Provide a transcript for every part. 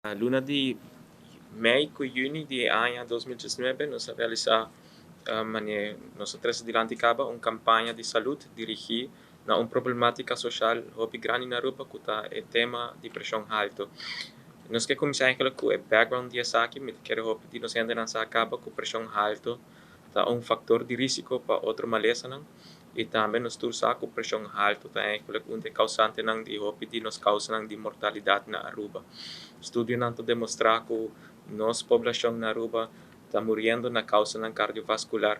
Luna di mei ku yüni di aña 2019 nos a realisá, nos a trese dilanti kaba un kampaña di salú dirigí na un problemátika sosial hopi grandi na Aruba, ku ta e tema di preshon haltu. Nos ke kuminsá eigenlijk ku e background di esaki. Mi ta kere hopi di nos hendenan sa kaba ku preshon haltu ta un faktor di risiko pa otro malesanan i tambe nos tur sa ku preshon haltu ta eigenlijk un di e kausantenan di hopi di nos kausanan di mortalidat na Aruba. Estudionan ta demostrá ku nos poblashon na Aruba ta muriendo na kausanan kardiovaskular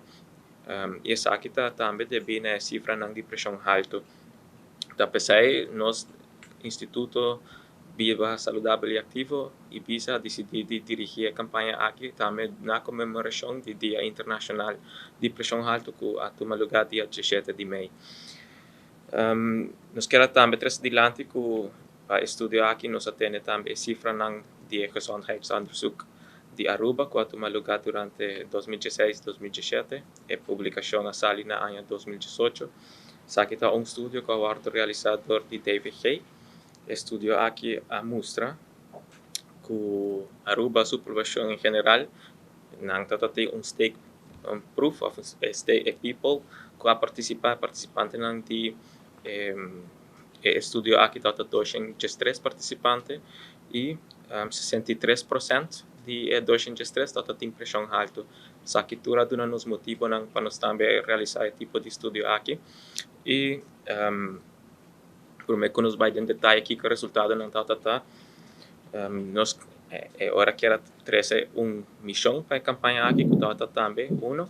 i esaki ta tambe debí na e sifranan di preshon haltu. Ta p'esei nos instituto Biba Saludabel i Aktivo i BISA a disidí di dirigí e kampaña aki tambe na konmemorashon di Dia Internashonal di Preshon Haltu, ku a tuma lugá dia 17 di mei. Nos kier tambe trese dilanti ku pa e estudio aki nos a tene tambe e sifranan di e gezondheidsonderzoek di Aruba, ku a tuma lugá durante 2016-2017. E publikashon a sali na aña 2018. Esaki ta un estudio ku a wòrdu realisá dor di DVG. E estudio aki a mustra ku Aruba su poblashon en general, nan tabatin un steekproef òf e people ku a partisipá, partisipantenan di e estudio aki tabata 203 partisipante i 63% di e 203 tabatin preshon haltu. Esaki tur a duna nos motibonan pa nos tambe realisá e tipo di estudio aki. I promé ku nos bai den detaye kiko e resultadonan tabata, nos e ora kier a trese un mishon pa e kampaña aki, ku tabata tambe uno,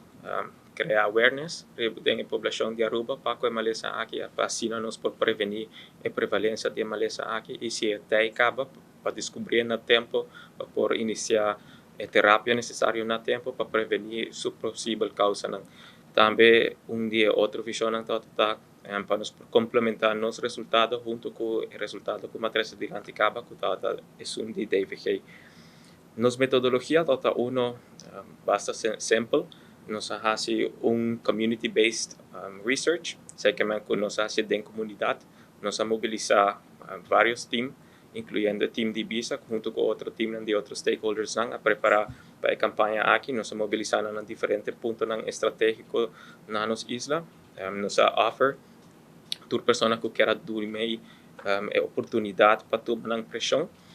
krea awareness den e poblashon di Aruba pa ku e malesa aki, pa asina nos por prevení e prevalensia di e malesa aki i, si e ta kaba, pa deskubrí na tempu, pa por inisiá e terapia nesesario na tempu pa prevení su posibel kousanan. Tambe un di e otro vishonnan tabata pa nos por komplementá nos resultado huntu ku e resultado ku mi a trese dilanti kaba, ku tabata esun di DVG. Nos metodologia tabata uno basta simpel. Nos a hasi un community based research, esei ku nos a hasi den komunidat. Nos a mobilisá varios team, inkluyendo e team di BISA huntu ku otro team di otro stakeholders nan a prepará pa e kampaña aki. Nos a mobilisá na diferente puntonan estratégiko na nos isla. Nos a offer tur persona ku kier a duna e oportunidat pa tuma nan preshon.